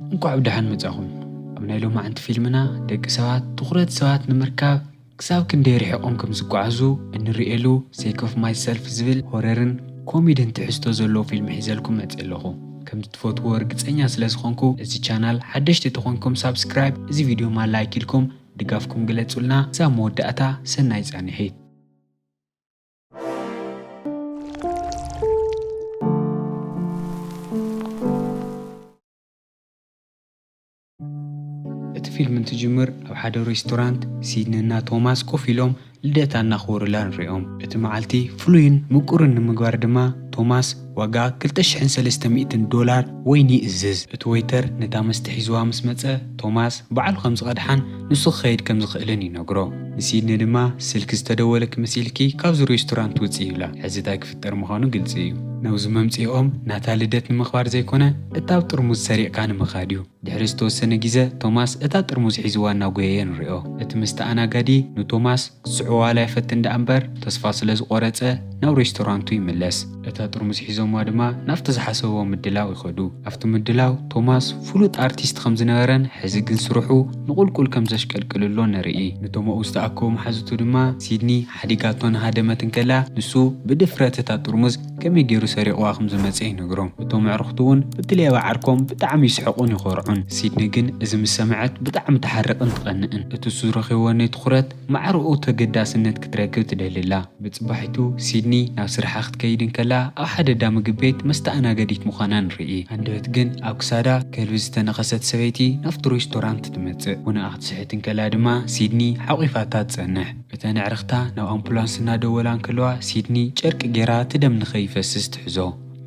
እንኳዕ ብደሓን መጻኹም። ኣብ ናይ ሎማዓንቲ ፊልምና ደቂ ሰባት ትኹረት ሰባት ንምርካብ ክሳብ ክንደይ ርሒቖም ከም ዝጓዓዙ እንርእየሉ Sake of Myself ዝብል ሆረርን ኮሜድን ትሕዝቶ ዘለዎ ፊልም ሒዘልኩም መጽእ ኣለኹ። ከም ትፈትዎ እርግጸኛ ስለ ዝኾንኩ፣ እዚ ቻናል ሓደሽቲ ተኾንኩም ሳብስክራይብ፣ እዚ ቪድዮ ማ ላይክ ኢልኩም ድጋፍኩም ግለጹልና። ክሳብ መወዳእታ ሰናይ ጻንሒት። እቲ ፊልም እንትጅምር፣ ኣብ ሓደ ሬስቶራንት ሲድኒ እና ቶማስ ኮፍ ኢሎም ልደታ እናኽበሩላ ንሪኦም። እቲ መዓልቲ ፍሉይን ምቁርን ንምግባር ድማ፣ ቶማስ ዋጋ ክልተ ሽሕን ሰለስተ ሚእትን ዶላር ወይኒ ይእዝዝ። እቲ ወይተር ነታ መስተ ሒዝዋ ምስ መጸ፣ ቶማስ ባዕሉ ከም ዝቐድሓን ንሱ ክኸይድ ከም ዝኽእልን ይነግሮ። ንሲድኒ ድማ፣ "ስልኪ ዝተደወለኪ መሲልኪ ካብዚ ሬስቶራንት ውጽእ" ይብላ። ሕዚ እንታይ ክፍጠር ምዃኑ ግልጺ እዩ። ናብዚ መምጽኢኦም ናታ ልደት ንምኽባር ዘይኮነ፣ እታ ኣብ ጥርሙዝ ሰሪቕካ ንምኻድ እዩ። ድሕሪ ዝተወሰነ ግዜ፣ ቶማስ እታ ጥርሙዝ ሒዝዋ እናጎየየ ንሪኦ። እቲ መስተ ኣናጋዲ ንቶማስ ክስዕቦ ዋላ ይፈትን ደኣ እምበር፣ ተስፋ ስለ ዝቖረጸ ናብ ሬስቶራንቱ ይምለስ። እታ ጥርሙዝ ሒዞምዋ ድማ ናብቲ ዝሓሰብዎ ምድላው ይኸዱ። ኣብቲ ምድላው ቶማስ ፍሉጥ ኣርቲስት ከም ዝነበረን፣ ሕዚ ግን ስርሑ ንቑልቁል ከም ዘሽቀልቅልሎ ንርኢ። ንቶሞኡ ዝተኣከቡ መሓዙቱ ድማ፣ ሲድኒ ሓዲጋቶ እናሃደመት እንከላ፣ ንሱ ብድፍረት እታ ጥርሙዝ ከመይ ገይሩ ሰሪቕዋ ከም ዝመጸ ይነግሮም። እቶም ኣዕሩኽቱ እውን ብቲ ሌባ ዓርኮም ብጣዕሚ ይስሕቑን ይኾርዑን። ሲድኒ ግን እዚ ምስ ሰምዐት ብጣዕሚ ትሓርቕን ትቐንእን። እቲ እሱ ዝረኺብዎ ናይ ትኹረት ማዕረኡ ተገዳስነት ክትረክብ ትደሊ ኣላ። ብጽባሒቱ ሲድኒ ናብ ስርሓ ክትከይድ እንከላ፣ ኣብ ሓደ እንዳ ምግቢ ቤት መስተ ኣናገዲት ምዃና ንርኢ። ሃንደበት ግን ኣብ ክሳዳ ከልቢ ዝተነኸሰት ሰበይቲ ናብቲ ሬስቶራንት ትመጽእ። ብንኣ ክትስሕት እንከላ ድማ ሲድኒ ሓቑፋታ ትጸንሕ። እተን ኣዕርኽታ ናብ ኣምቡላንስ እናደወላ እንከለዋ፣ ሲድኒ ጨርቂ ጌራ እቲ ደም ንኸይፈስስ ትሕዞ።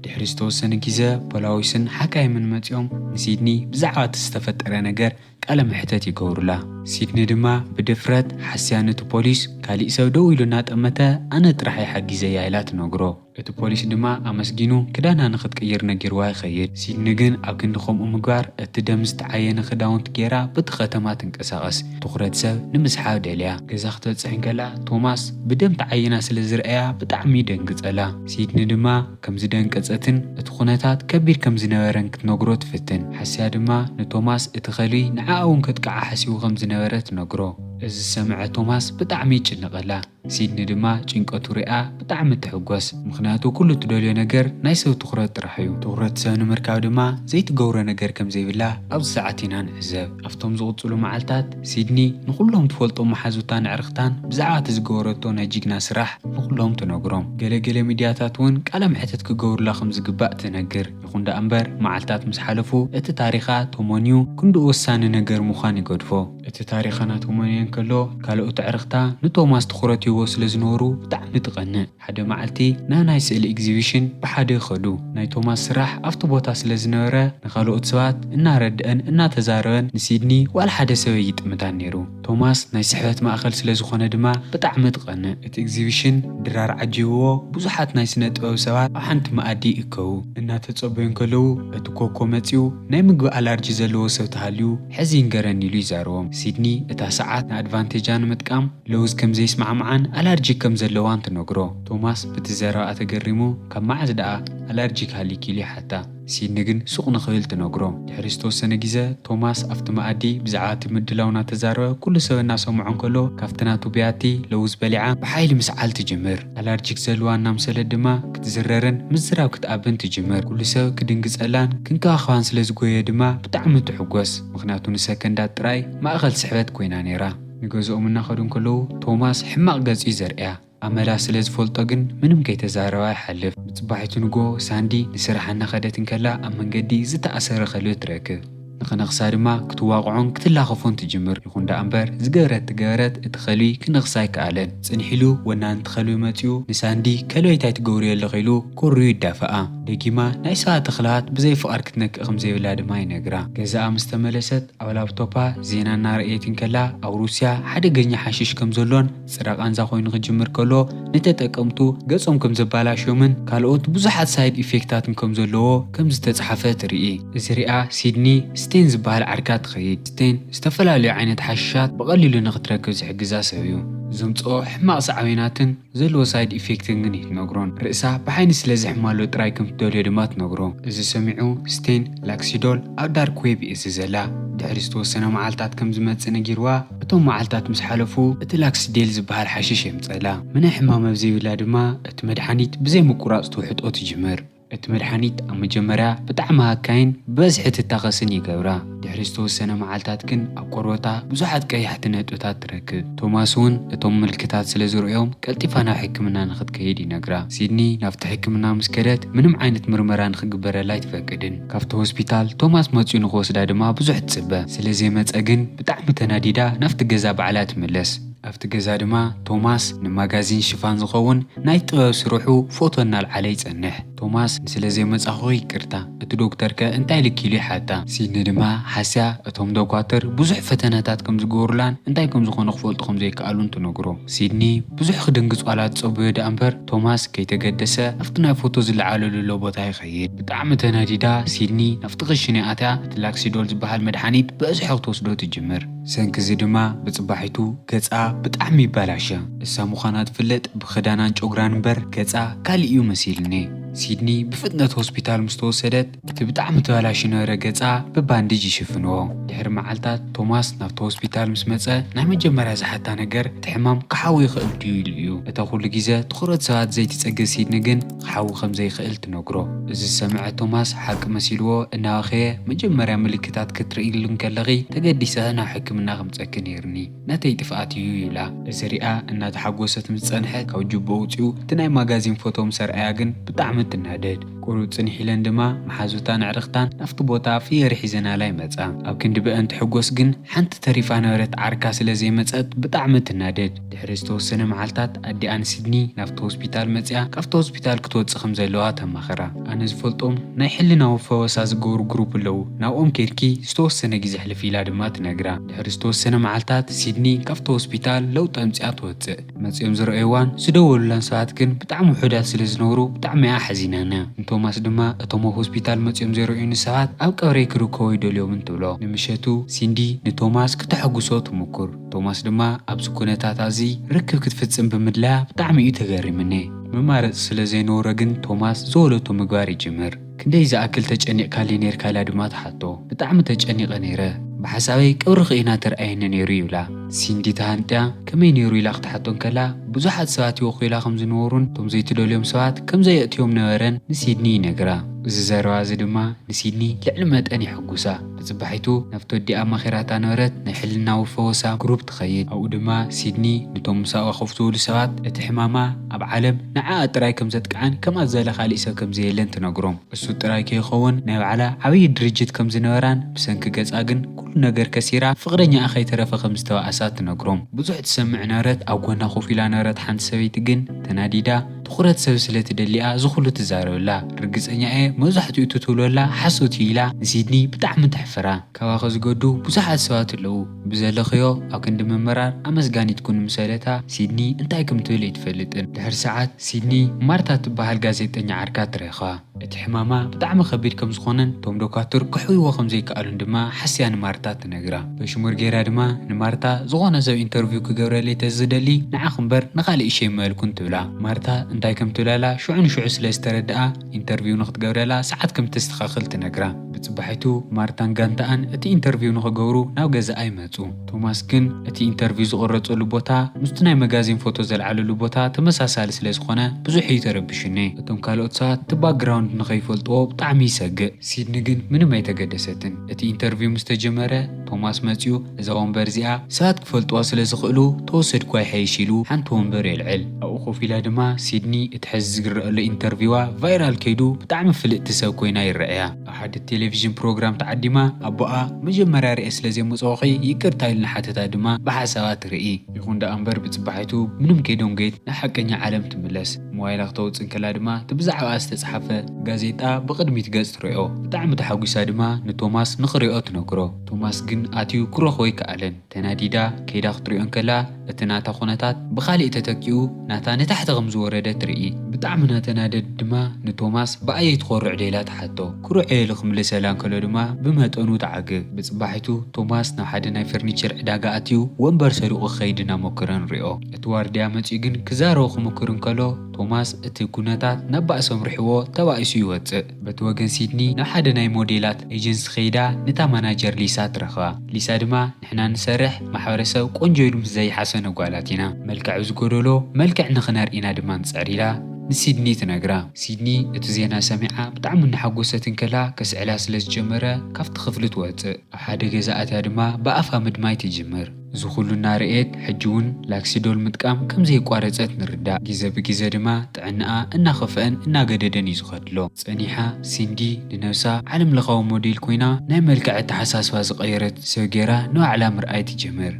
ድሕሪ ዝተወሰነ ግዜ፣ ፖላዊስን ሓካይምን መጺኦም ንሲድኒ ብዛዕባ እቲ ዝተፈጠረ ነገር ቃለ መሕተት ይገብሩላ። ሲድኒ ድማ ብድፍረት ሓስያ ነቲ ፖሊስ፣ "ካሊእ ሰብ ደው ኢሉ እናጠመተ ኣነ ጥራሕ እየ ሓጊዘያ" ኢላ ትነግሮ። እቲ ፖሊስ ድማ ኣመስጊኑ ክዳና ንኽትቅይር ነጊርዋ ይኸይድ። ሲድኒ ግን ኣብ ክንዲ ከምኡ ምግባር፣ እቲ ደም ዝተዓየነ ክዳውንቲ ጌራ በቲ ከተማ ትንቀሳቐስ። ትኹረት ሰብ ንምስሓብ ደልያ። ገዛ ክትበጽሕ እንከላ፣ ቶማስ ብደም ተዓይና ስለ ዝረኣያ ብጣዕሚ ይደንግጸላ። ሲድኒ ድማ ከም ዝደንቀጸትን እቲ ኩነታት ከቢድ ከም ዝነበረን ክትነግሮ ትፍትን። ሓስያ ድማ ንቶማስ እቲ ከልቢ ንዓኣ እውን ከጥቅዓ ሓሲቡ ከም ዝነበረ ትነግሮ። እዚ ዝሰምዐ ቶማስ ብጣዕሚ ይጭነቐላ። ሲድኒ ድማ ጭንቀቱ ሪኣ ብጣዕሚ ትሕጎስ፣ ምኽንያቱ ኩሉ ትደልዮ ነገር ናይ ሰብ ትኹረት ጥራሕ እዩ። ትኹረት ሰብ ንምርካብ ድማ ዘይትገብሮ ነገር ከም ዘይብላ ኣብዚ ሰዓት ኢና ንዕዘብ። ኣብቶም ዝቕጽሉ መዓልታት፣ ሲድኒ ንኹሎም ትፈልጦም መሓዙታን ኣዕርኽታን ብዛዕባ እቲ ዝገበረቶ ናይ ጅግና ስራሕ ንኹሎም ትነግሮም። ገለ ገለ ሚድያታት እውን ቃለ መሕተት ክገብሩላ ከም ዝግባእ ትነግር። ይኹን ደኣ እምበር፣ መዓልታት ምስ ሓለፉ፣ እቲ ታሪኻ ቶሞንዩ ክንድኡ ወሳኒ ነገር ምዃን ይገድፎ። እቲ ታሪኻ ናቶም ወንየ እንከሎ፣ ካልኦት ኣዕርኽታ ንቶማስ ትኹረት ይህቦ ስለ ዝነበሩ ብጣዕሚ ትቐንእ። ሓደ መዓልቲ ናብ ናይ ስእሊ ኤግዚቢሽን ብሓደ ይኸዱ። ናይ ቶማስ ስራሕ ኣብቲ ቦታ ስለ ዝነበረ፣ ንኻልኦት ሰባት እናረድአን እናተዛረበን ንሲድኒ ዋላ ሓደ ሰብ ኣይጥምታን ነይሩ። ቶማስ ናይ ስሕበት ማእከል ስለ ዝኾነ ድማ ብጣዕሚ ትቐንእ። እቲ ኤግዚቢሽን ድራር ዓጂብዎ፣ ብዙሓት ናይ ስነ ጥበብ ሰባት ኣብ ሓንቲ መኣዲ ይእከቡ። እናተጸበዩ እንከለዉ፣ እቲ ኮኮ መጺኡ ናይ ምግቢ ኣላርጂ ዘለዎ ሰብ ተሃልዩ፣ "ሕዚ ይንገረኒ" ኢሉ ይዛረቦም። ሲድኒ እታ ሰዓት ንኣድቫንቴጃ ንምጥቃም ለውዝ ከም ዘይስማዕምዓን ኣላርጂክ ከም ዘለዋን ትነግሮ። ቶማስ ብቲ ዘረባኣ ተገሪሙ "ካብ መዓዝ ደኣ ኣላርጂክ ሃሊኪ?" ኢሉ ይሓታ። ሲድኒ ግን ሱቕ ንኽብል ትነግሮ። ድሕሪ ዝተወሰነ ግዜ፣ ቶማስ ኣብቲ መኣዲ ብዛዕባ እቲ ምድላው እናተዛረበ፣ ኩሉ ሰብ እናሰምዖ እንከሎ፣ ካብቲ ናቱ ቢያቲ ለውዝ በሊዓ ብሓይሊ ምስዓል ትጅምር። ኣላርጂክ ዘለዋ እናምሰለት ድማ ክትዝረርን ምዝራብ ክትኣብን ትጅምር። ኩሉ ሰብ ክድንግጸላን ክንከባኸባን ስለ ዝጎየ ድማ ብጣዕሚ ትሕጎስ፣ ምኽንያቱ ንሰከንዳት ጥራይ ማእከል ስሕበት ኮይና ነይራ። ንገዝኦም እናኸዱ እንከለዉ፣ ቶማስ ሕማቕ ገጹ እዩ ዘርእያ። ኣመላ ስለ ዝፈልጦ ግን ምንም ከይተዛረባ ይሓልፍ። ብጽባሒቱ ንጎ ሳንዲ ንስራሕ እናኸደት እንከላ ኣብ መንገዲ ዝተኣሰረ ከልቢ ትረክብ። ንኽነኽሳ ድማ ክትዋቕዖን ክትላኸፎን ትጅምር። ይኹን ደኣ እምበር ዝገበረት ትገበረት እቲ ከልቢ ክነኽሳ ኣይከኣለን። ጽንሕ ኢሉ ወናኒ እቲ ከልቢ መጺኡ ንሳንዲ ከልበይ እንታይ ትገብሪ ኣለኺ ኢሉ ኮርዩ ይዳፈኣ። ደጊማ ናይ ሰባት ተኽልታት ብዘይ ፍቓድ ክትነክእ ከም ዘይብላ ድማ ይነግራ። ገዛኣ ምስ ተመለሰት ኣብ ላፕቶፓ ዜና እናረኣየት እንከላ ኣብ ሩስያ ሓደገኛ ሓሽሽ ከም ዘሎን ጽረ ቃንዛ ኮይኑ ክጅምር ከሎ ንተጠቀምቱ ገጾም ከም ዘባላሽዮምን ካልኦት ብዙሓት ሳይድ ኢፌክታትን ከም ዘለዎ ከም ዝተጻሕፈ ትርኢ። እዚ ሪኣ ሲድኒ ስቴን ዝበሃል ዓርካ ትኸይድ። ስቴን ዝተፈላለዩ ዓይነት ሓሽሻት ብቐሊሉ ንኽትረክብ ዝሕግዛ ሰብ እዩ። ዘምጽኦ ሕማቕ ሳዕቤናትን ዘለዎ ሳይድ ኢፌክትን ግን ኣይትነግሮን። ርእሳ ብሓይኒ ስለ ዝሕማሎ ጥራይ ከም ትደልዮ ድማ ትነግሮ። እዚ ሰሚዑ ስቴን ላክሲዶል ኣብ ዳርክ ዌብ እየእዝዘላ። ድሕሪ ዝተወሰነ መዓልታት ከም ዝመጽእ ነጊርዋ። እቶም መዓልታት ምስ ሓለፉ እቲ ላክሲዴል ዝበሃል ሓሽሽ የምጸላ። ምንም ሕማም ኣብ ዘይብላ ድማ እቲ መድሓኒት ብዘይ ምቁራጽ ትውሕጦ ትጅምር። እቲ መድሓኒት ኣብ መጀመርያ ብጣዕሚ ሃካይን ብበዝሒ ትታኸስን ይገብራ። ድሕሪ ዝተወሰነ መዓልታት ግን ኣብ ቆርበታ ብዙሓት ቀያሕቲ ነጥብታት ትረክብ። ቶማስ እውን እቶም ምልክታት ስለ ዝርእዮም ቀልጢፋ ናብ ሕክምና ንኽትከይድ ይነግራ። ሲድኒ ናብቲ ሕክምና ምስ ከደት ምንም ዓይነት ምርመራ ንኽግበረላ ኣይትፈቅድን። ካብቲ ሆስፒታል ቶማስ መጺኡ ንኽወስዳ ድማ ብዙሕ ትጽበ። ስለ ዘይመጸ ግን ብጣዕሚ ተናዲዳ ናብቲ ገዛ ባዕላ ትምለስ። ኣብቲ ገዛ ድማ ቶማስ ንማጋዚን ሽፋን ዝኸውን ናይ ጥበብ ስርሑ ፎቶ እናልዓለ ይጸንሕ። ቶማስ ንስለ ዘይመጻኹ ይቅርታ፣ እቲ ዶክተር ከ እንታይ ልኪሉ ይሓታ። ሲድኒ ድማ ሓስያ እቶም ዶኳትር ብዙሕ ፈተነታት ከም ዝገበሩላን እንታይ ከም ዝኾነ ክፈልጡ ከም ዘይከኣሉን ትነግሮ። ሲድኒ ብዙሕ ክድንግጽ ዋላ ትጸበዮ ደኣ እምበር ቶማስ ከይተገደሰ ኣብቲ ናይ ፎቶ ዝለዓለሉ ኣሎ ቦታ ይኸይድ። ብጣዕሚ ተናዲዳ ሲድኒ ናብቲ ክሽነ ኣትያ እቲ ላክሲዶል ዝበሃል መድሓኒት ብእዝሒ ክትወስዶ ትጅምር። ሰንኪ እዚ ድማ ብጽባሒቱ ገጻ ብጣዕሚ ይባላሸ። እሳ ምዃና ትፍለጥ ብኽዳናን ጨጉራን እምበር ገጻ ካልእ እዩ መሲልኒ። ሲድኒ ብፍጥነት ሆስፒታል ምስ ተወሰደት እቲ ብጣዕሚ ተባላሹ ነበረ ገጻ ብባንድጅ ይሽፍንዎ። ድሕሪ መዓልታት ቶማስ ናብቲ ሆስፒታል ምስ መጸ ናይ መጀመርያ ዝሓታ ነገር እቲ ሕማም ክሓዊ ይኽእል ድዩ ኢሉ እዩ። እታ ኩሉ ግዜ ትኹረት ሰባት ዘይትጸግብ ሲድኒ ግን ክሓዊ ከም ዘይኽእል ትነግሮ። እዚ ዝሰምዐ ቶማስ ሓቂ መሲልዎ እናበኸየ መጀመርያ ምልክታት ክትርእይሉ እንከለኺ ተገዲሰ ናብ ሕክምና ከምጸኪ ነይርኒ። ናተይ ጥፍኣት እዩ ይብላ። እዚ ሪኣ እናተሓጎሰት ምስ ጸንሐት ካብ ጅቦ ኣውጺኡ እቲ ናይ ማጋዚን ፎቶ ምስ ኣርኣያ ግን ብጣዕሚ ትናደድ። ቁሩብ ጽንሕ ኢለን ድማ መሓዙታን ኣዕርኽታን ናብቲ ቦታ ፍየሪ ሒዘናላ ይመጻ። ኣብ ክንዲ ብአን ትሕጎስ ግን ሓንቲ ተሪፋ ነበረት ዓርካ ስለ ዘይመጸት ብጣዕሚ ትናደድ። ድሕሪ ዝተወሰነ መዓልታት ኣዲኣ ንሲድኒ ናብቲ ሆስፒታል መጺኣ ካብቲ ሆስፒታል ክትወጽእ ከም ዘለዋ ተማኽራ። ኣነ ዝፈልጦም ናይ ሕልናዊ ፈወሳ ዝገብሩ ግሩፕ ኣለዉ፣ ናብኦም ኬድኪ ዝተወሰነ ግዜ ሕልፍ ኢላ ድማ ትነግራ። ድሕሪ ዝተወሰነ መዓልታት ሲድኒ ካብቲ ሆስፒታል ለውጢ ኣምጺኣ ትወጽእ። መጺኦም ዝረኣይዋን ዝደወሉላን ሰባት ግን ብጣዕሚ ውሑዳት ስለ ዝነበሩ ብጣዕሚ እያ ሓዚናነ። ንቶማስ ድማ እቶም ኣብ ሆስፒታል መጺኦም ዘይረኣዩኒ ሰባት ኣብ ቀብረይ ክርከቡ ይደልዮምን ትብሎ። ንምሸቱ ሲንዲ ንቶማስ ክተሐጉሶ ትምኩር። ቶማስ ድማ ኣብዚ ኩነታት ኣዚ ርክብ ክትፍጽም ብምድላያ ብጣዕሚ እዩ ተገሪምኒ። መማረጺ ስለ ዘይነበሮ ግን ቶማስ ዝወለቶ ምግባር ይጅምር። ክንደይ ዝኣክል ተጨኒቕካለይ ነይርካ ኢላ ድማ ትሓቶ። ብጣዕሚ ተጨኒቐ ነይረ። ብሓሳበይ ቀብርኺ ኢና ተርኣየኒ ነይሩ ይብላ። ሲንዲ ተሃንጥያ ከመይ ነይሩ ኢላ ክትሓቶ እንከላ ብዙሓት ሰባት ይወኽዩላ ከም ዝነበሩን እቶም ዘይትደልዮም ሰባት ከም ዘየእትዮም ነበረን ንሲድኒ ይነግራ። እዚ ዘረባ እዚ ድማ ንሲድኒ ልዕሊ መጠን የሐጉሳ። ብጽባሒቱ ናብቲ ወዲኣ ኣማኺራታ ነበረት ናይ ሕልናዊ ፈወሳ ግሩፕ ትኸይድ። ኣብኡ ድማ ሲድኒ ንቶም ምሳኣ ኮፍ ዝበሉ ሰባት እቲ ሕማማ ኣብ ዓለም ንዓኣ ጥራይ ከም ዘጥቅዓን ከምኣ ዝበለ ካሊእ ሰብ ከም ዘየለን ትነግሮም። እሱ ጥራይ ከይኸውን ናይ ባዕላ ዓብዪ ድርጅት ከም ዝነበራን ብሰንኪ ገጻ ግን ኩሉ ነገር ከሲራ ፍቕረኛኣ ከይተረፈ ከም ዝተባእሳ ትነግሮም። ብዙሕ ትሰምዕ ነበረት። ኣብ ጎና ኮፍ ኢላ ነበረት ሓንቲ ሰበይቲ ግን ተናዲዳ ትኹረት ሰብ ስለ ትደሊኣ እዚ ኩሉ ትዛረበላ። ርግጸኛ እየ መብዛሕትኡ እቲ ትብለላ ሓሶት እዩ ኢላ ንሲድኒ ብጣዕሚ ተሕፍራ። ካባኺ ዝገዱ ብዙሓት ሰባት ኣለዉ። ብዘለኽዮ ኣብ ክንዲ ምምራር ኣመስጋኒት ኩኒ ምስ በለታ ሲድኒ እንታይ ከም ትብል ኣይትፈልጥን። ድሕሪ ሰዓት ሲድኒ ማርታ ትበሃል ጋዜጠኛ ዓርካ ትረኽባ። እቲ ሕማማ ብጣዕሚ ከቢድ ከም ዝኾነን እቶም ዶካትር ክሕውይዎ ከም ዘይከኣሉን ድማ ሓስያ ንማርታ ትነግራ። በሽሙር ገይራ ድማ ንማርታ ዝኾነ ሰብ ኢንተርቪው ክገብረለይ ተዝደሊ ንዓኺ እምበር ንኻልእ እሸ ይመልኩን ትብላ። ማርታ እንታይ ከም ትብላላ ሽዑ ንሽዑ ስለ ዝተረድኣ ኢንተርቪው ንኽትገብረላ ሰዓት ከም ተስተኻኽል ትነግራ። ብጽባሒቱ ማርታን ጋንታኣን እቲ ኢንተርቪው ንኽገብሩ ናብ ገዛኣ ይመጹ። ቶማስ ግን እቲ ኢንተርቪው ዝቕረጸሉ ቦታ ምስቲ ናይ መጋዚን ፎቶ ዘልዓለሉ ቦታ ተመሳሳሊ ስለ ዝኾነ ብዙሕ እዩ ተረቢሹኒ። እቶም ካልኦት ሰባት እቲ ባክግራውንድ ንኸይፈልጥዎ ብጣዕሚ ይሰግእ። ሲድኒ ግን ምንም ኣይተገደሰትን። እቲ ኢንተርቪው ምስ ተጀመረ ቶማስ መጺኡ እዛ ወንበር እዚኣ ሰባት ክፈልጥዋ ስለ ዝኽእሉ ተወሰድኳ ይሓይሽ ኢሉ ሓንቲ ወንበር የልዕል። ኣብኡ ኮፍ ኢላ ድማ ሲድኒ እቲ ሕዚ ዝግረአሉ ኢንተርቪዋ ቫይራል ከይዱ ብጣዕሚ ፍልጥቲ ሰብ ኮይና ይረኣያ። ኣብ ሓደ ቴሌቪዥን ፕሮግራም ተዓዲማ ኣቦኣ መጀመርያ ርእየ ስለ ዘይመጸኹኺ ይቅርታ ኢሉ ንሓተታ ድማ ብሓሳባ ትርኢ። ይኹን ደኣ እምበር ብጽባሒቱ ምንም ከይደንጎየት ናብ ሓቀኛ ዓለም ትምለስ። ሞባይላ ክተውጽእ እንከላ ድማ እቲ ብዛዕባኣ ዝተጻሕፈ ጋዜጣ ብቕድሚት ገጽ ትርእዮ። ብጣዕሚ ተሓጒሳ ድማ ንቶማስ ንኽርእዮ ትነግሮ። ቶማስ ግን ኣትዩ ክረኽቦ ኣይከኣለን። ተናዲዳ ከይዳ ክትርእዮ እንከላ እቲ ናታ ኩነታት ብኻሊእ ተተኪኡ ናታ ንታሕቲ ከም ዝወረደ ትርኢ። ብጣዕሚ እናተናደደ ድማ ንቶማስ ብኣየይ ትኾርዕ ደይላ ትሓቶ። ክሩዕ ኢሉ ክምልሰላ እንከሎ ድማ ብመጠኑ ትዓግብ። ብጽባሒቱ ቶማስ ናብ ሓደ ናይ ፈርኒቸር ዕዳጋ ኣትዩ ወንበር ሰሪቑ ክኸይድ እናሞከረ ንሪኦ። እቲ ዋርድያ መጺኡ ግን ክዛረቦ ክምክር እንከሎ ቶማስ እቲ ኩነታት ናብ ባእሲ ኣምሪሕዎ ተባኢሱ ይወጽእ። በቲ ወገን ሲድኒ ናብ ሓደ ናይ ሞዴላት ኤጀንሲ ከይዳ ነታ ማናጀር ሊሳ ትረኽባ። ሊሳ ድማ ንሕና ንሰርሕ ማሕበረሰብ ቆንጆ ኢሉ ምስ ዘይሓሰነ ጓላት ኢና። መልክዕ ዝጎደሎ መልክዕ ንኽነርኢና ድማ ንጽዕር ኢላ ንሲድኒ ትነግራ። ሲድኒ እቲ ዜና ሰሚዓ ብጣዕሚ እናሓጎሰት እንከላ ከስዕላ ስለ ዝጀመረ ካብቲ ክፍሊ ትወጽእ። ኣብ ሓደ ገዛ ኣትያ ድማ ብኣፋ ምድማይ ትጅምር። እዚ ኩሉ እናረኤት ሕጂ እውን ላክሲዶል ምጥቃም ከም ዘየቋረጸት ንርዳእ። ግዜ ብግዜ ድማ ጥዕናኣ እናኸፍአን እናገደደን እዩ ዝኸድሎ። ጸኒሓ ሲንዲ ንነብሳ ዓለም ለኻዊ ሞዴል ኮይና ናይ መልክዕ ኣተሓሳስባ ዝቐየረት ሰብ ገይራ ንባዕላ ምርኣይ ትጅምር።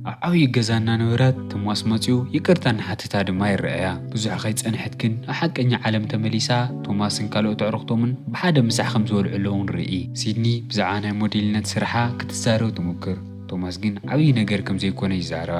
ኣብ ዓብዪ ገዛ እናነበረት ቶማስ መጺኡ ይቅርታ እናሓተታ ድማ ይረኣያ። ብዙሕ ከይጸንሐት ግን ኣብ ሓቀኛ ዓለም ተመሊሳ ቶማስን ካልኦት ኣዕሩኽቶምን ብሓደ ምሳሕ ከም ዝበልዑ ኣለዉ ንርኢ። ሲድኒ ብዛዕባ ናይ ሞዴልነት ስርሓ ክትዛረብ ትሙክር። ቶማስ ግን ዓብዪ ነገር ከም ዘይኮነ ይዛረባ።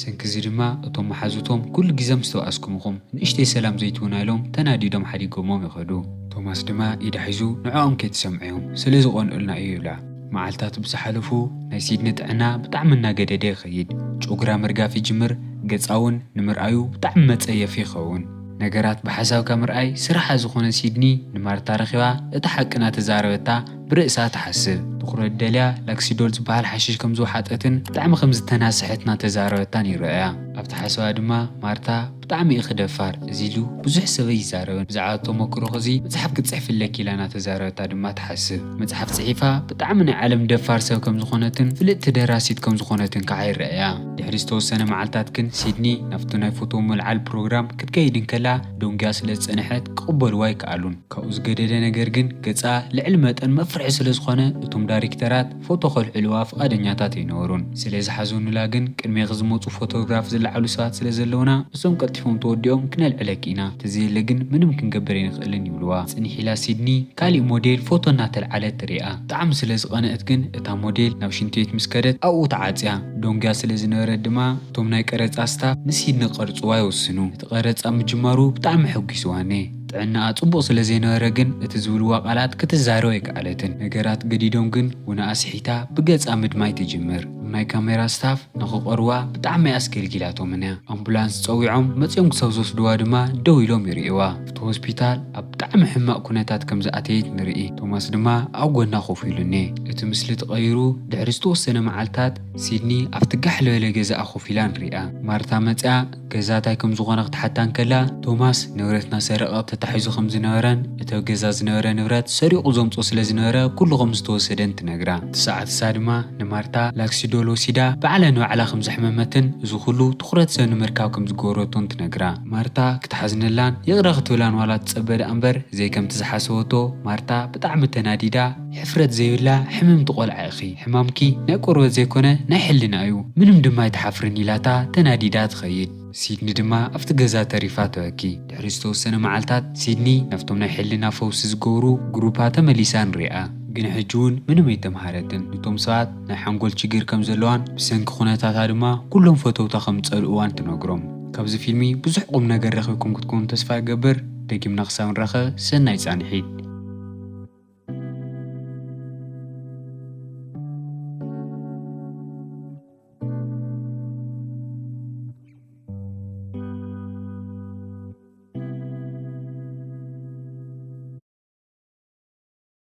ሰንኪ እዚ ድማ እቶም መሓዙቶም ኩሉ ግዜ ምስ ተባኣስኩም ኢኹም ንእሽተይ ሰላም ዘይትህቡና ኢሎም ተናዲዶም ሓዲጎሞም ይኸዱ። ቶማስ ድማ ኢዳ ሒዙ ንዕኦም ከይትሰምዕዮም ስለ ዝቐንኡልና እዩ ይብላ። መዓልታት ብዝሓለፉ ናይ ሲድኒ ጥዕና ብጣዕሚ እናገደደ ይኸይድ። ጨጉራ ምርጋፍ ይጅምር፣ ገጻ እውን ንምርኣዩ ብጣዕሚ መጸየፊ ይኸውን። ነገራት ብሓሳብካ ምርኣይ ስርሓ ዝኾነ ሲድኒ ንማርታ ረኺባ እቲ ሓቂ እናተዛረበታ ብርእሳ ትሓስብ። ትኹረት ደልያ ላክሲዶል ዝበሃል ሓሽሽ ከም ዝወሓጠትን ብጣዕሚ ከም ዝተናስሐት እናተዛረበታን ይረኣያ። ኣብቲ ሓሳባ ድማ ማርታ ብጣዕሚ ኢኺ ደፋር፣ እዚ ኢሉ ብዙሕ ሰብ ኣይዛረብን። ብዛዕባ ተመክሮኺ እዚ መጽሓፍ ክትጽሕፊ ኣለኪ ኢላ እናተዛረበታ ድማ ትሓስብ። መጽሓፍ ጽሒፋ ብጣዕሚ ናይ ዓለም ደፋር ሰብ ከም ዝኾነትን ፍልጥቲ ደራሲት ከም ዝኾነትን ከዓ ይረኣያ። ድሕሪ ዝተወሰነ መዓልታት ግን ሲድኒ ናብቲ ናይ ፎቶ ምልዓል ፕሮግራም ክትከይድ እንከላ ደንጉያ ስለ ዝጸንሐት ክቕበልዋ ኣይከኣሉን። ካብኡ ዝገደደ ነገር ግን ገጻ ልዕሊ መጠን መፍርሒ ስለ ዝኾነ እቶም ዳይሬክተራት ፎቶ ከልዕልዋ ፍቓደኛታት ኣይነበሩን። ስለ ዝሓዘኑላ ግን ቅድሜኺ ዝመጹ ፎቶግራፍ ዝለዓሉ ሰባት ስለ ዘለውና እሶም ቀልጢፎም ተወዲኦም ክነልዕለኪ ኢና። ተዘየለ ግን ምንም ክንገብር ኣይንኽእልን ይብልዋ። ጽንሕ ኢላ ሲድኒ ካሊእ ሞዴል ፎቶ እናተልዓለት ትሪኣ። ብጣዕሚ ስለ ዝቐንአት ግን እታ ሞዴል ናብ ሽንቲ ቤት ምስ ከደት ኣብኡ ተዓጽያ። ደንጉያ ስለ ዝነበረት ድማ እቶም ናይ ቀረጻ ስታፍ ንሲድኒ ክቐርጽዋ ይወስኑ። እቲ ቀረጻ ምጅማሩ ብጣዕሚ ኣሐጒስዋ እኔ። ጥዕናኣ ጽቡቕ ስለ ዘይነበረ ግን እቲ ዝብልዋ ቃላት ክትዛረብ ኣይከኣለትን። ነገራት ገዲዶም ግን ውነኣ ስሒታ ብገጻ ምድማይ ትጅምር። ናይ ካሜራ ስታፍ ንኽቐርዋ ብጣዕሚ ኣስገልጊላቶምን እያ። ኣምቡላንስ ጸዊዖም መጺኦም ክሳብ ዝወስድዋ ድማ ደው ኢሎም ይርእይዋ። ኣብቲ ሆስፒታል ኣብ ብጣዕሚ ሕማቕ ኩነታት ከም ዝኣተየት ንርኢ። ቶማስ ድማ ኣብ ጎና ኮፍ ኢሉ እኔ። እቲ ምስሊ ተቐይሩ ድሕሪ ዝተወሰነ መዓልታት ሲድኒ ኣብቲ ጋሕ ዝበለ ገዛኣ ኮፍ ኢላ ንሪኣ። ማርታ መጺኣ ገዛ እንታይ ከም ዝኾነ ክትሓታ እንከላ ቶማስ ንብረት እናሰረቐ ተታሒዙ ከም ዝነበረን እቲ ኣብ ገዛ ዝነበረ ንብረት ሰሪቑ ዘምጾ ስለ ዝነበረ ኩሉ ከም ዝተወሰደን ትነግራ። እቲ ሰዓት እሳ ድማ ንማርታ ላክሲዶል ወሲዳ ባዕላ ንባዕላ ከም ዘሕመመትን እዚ ኩሉ ትኹረት ሰብ ንምርካብ ከም ዝገበረቶን ትነግራ። ማርታ ክትሓዝነላን ይቕረ ክትብላን ዋላ ትጸበ ደኣ እምበር ዘይከምቲ ዝሓሰበቶ ማርታ ብጣዕሚ ተናዲዳ ሕፍረት ዘይብላ ሕምምቲ ቆልዓ ኢኺ። ሕማምኪ ናይ ቆርበት ዘይኮነ ናይ ሕልና እዩ። ምንም ድማ ኣይትሓፍርን ኢላታ ተናዲዳ ትኸይድ። ሲድኒ ድማ ኣብቲ ገዛ ተሪፋ ተበኪ። ድሕሪ ዝተወሰነ መዓልታት ሲድኒ ናብቶም ናይ ሕልና ፈውሲ ዝገብሩ ግሩፓ ተመሊሳ ንሪኣ። ግን ሕጂ እውን ምንም ኣይተምሃረትን። ንቶም ሰባት ናይ ሓንጎል ችግር ከም ዘለዋን ብሰንኪ ኩነታታ ድማ ኩሎም ፈተውታ ከም ዝጸልእዋን ትነግሮም። ካብዚ ፊልሚ ብዙሕ ቁም ነገር ረኺብኩም ክትኮኑ ተስፋ ይገብር። ደጊምና ክሳብ ንራኸ ሰናይ ጻንሒት።